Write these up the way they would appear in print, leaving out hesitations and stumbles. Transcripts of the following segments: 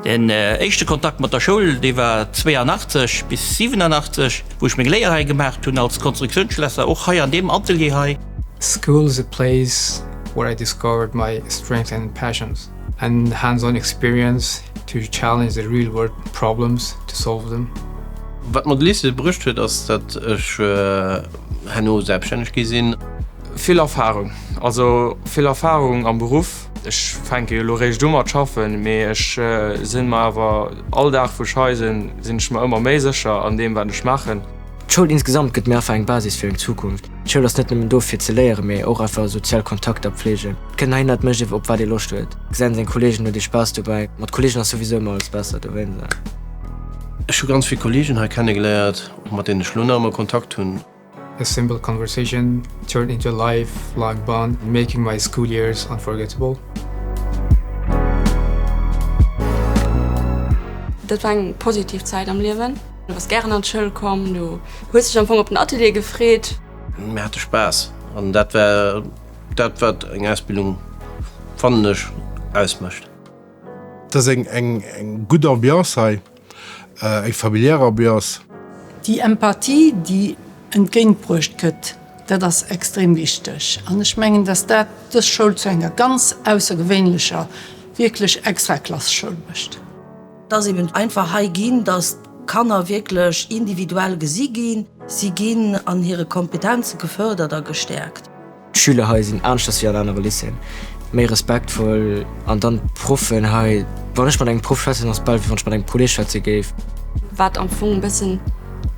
Den éischte Kontakt mat der Schoul, dee war 82 bis 87, wou ech meng Léier hei gemaacht hunn als Konstruktiounsschlässer, och hei an deem Atelier hei. School is a place where I discovered my strengths and passions and hands-on experience to challenge the real world problems to solve them. Wat mer de Lycée bruecht huet, ass datt ech herno selbststänneg gi sinn. Vill Erfahrung, also vill Erfahrung am Beruff. Ech fänke jo elo réischt u mat schaffen, mee ech sinn mer awer all Dag wou ech hei sinn, sinn ech mer ëmmer méi sécher an deem wat ech maachen. D'Schoul insgesamt gëtt mir einfach eng Basis fir eng Zukunft. D'Schoul ass net nëmmen do fir ze léieren, mee och einfach sozial Kontakter pflegen. Et kënnt heihinner, et mécht ee op wat ee Loscht huet, gesäit seng Kollegen, huet ee Spaass dobäi. Mat Kollegen ass souwisou ëmmer alles besser, dowéinst. Ech hu ganz vill Kollegen hei kennegeléiert, och mat deenen ech elo nach ëmmer Kontakt hunn. A simple conversation turned into a lifelong bond, making my school years unforgettable. Dat war eng positiv Zäit am Liewen. Du bass gären an d'Schoul komm, du hues dech am Fong op den Atelier gefreet. Mir hate Spaass an dat war dat, wat eng Ausbildung, fannen ech, ausmécht. Et ass eng gutt Ambiance hei, eng familiär Ambiance. Déi Empathie, déi entgéintbruecht gëtt, dat ass extrem wichteg. An ech mengen, dass dat dës Schoul zu enger ganz aussergewéinlecher, wierklech Extraklass-Schoul mécht. Et ass eben einfach hei ginn, dass d'Kanner wierklech individuell gesi ginn. Si ginn an hire Kompetenze gefërdert a gestäerkt. D'Schüler hei sinn aneschters wéi an anere Lycéeën, méi respektvoll an dann d'Proffen hei, wann ech mat engem Proff schwätzen, ass et bal wéi wann ech mat engem Kolleeg schwätze géif. Wat am Fong e bëssen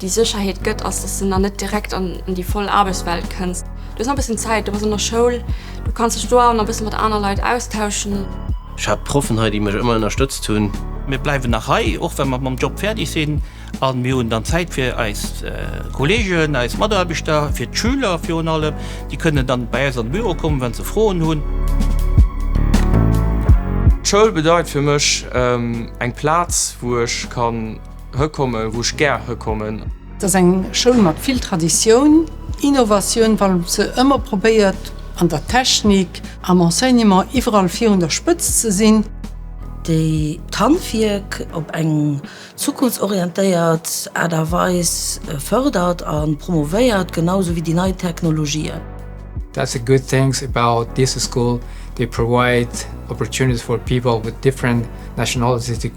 déi Sécherheet gëtt, ass, dass de nach net direkt an déi voll Aarbechtswelt kënns. Du hues nach e bëssen Zäit, du bass an der Schoul, du kanns dech do awer nach e bësse mat aner Leit austauschen. Ech hat Proffen hei, déi mech ëmmer ënnerstëtzt hunn. Mir bleiwen nach hei, och wa mer mam Job fäerdeg sinn. A mir hunn dann Zäit fir eis Kolleegen, eis Mataarbechter, fir d'Schüler virun allem. Déi kënnen dann bei eis an de Büro kommen, wa se Froen hunn. D'Schoul bedeit fir mech eng Plaz, wou ech kann hëkommen, wou ech gär hëkommen. Et ass eng Schoul mat vill Traditioun, Innovatioun, well se ëmmer probéiert an der Technik, am Enseignement, iwwerall virun der Spëtzt ze sinn. Déi d'Handwierk op eng Zukunftsorientéiert Aart a Weis fërdert a promovéiert, genau sou wéi déi nei Technologien. That's a good things about this school, they provide opportunities for people with different nationalities to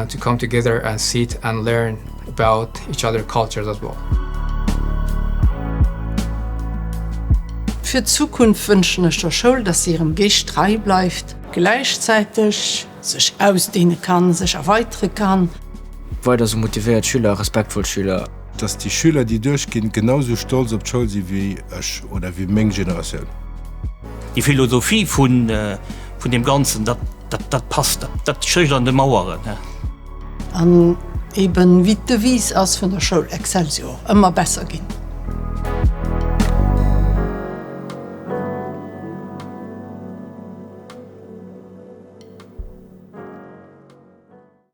to come together and sit and learn about each other cultures as well. Fir d'Zukunft wënschen ech der Schoul, dass se hirem Geescht trei bleift, gläichzäiteg Sech ausdehne kann, sech erweitere kann. Weider sou motivéiert Schüler a respektvoll Schüler. Dass déi Schüler, déi duerchginn, genau sou stolz op d'Schoul si wéi ech oder wéi meng Generatioun. Déi Philosophie vun deem Ganzen, dat, dat passt, dat stécht an de Maueren. An eben, wéi d'Devise ass vun der Schoul, Excelsior, ëmmer besser ginn.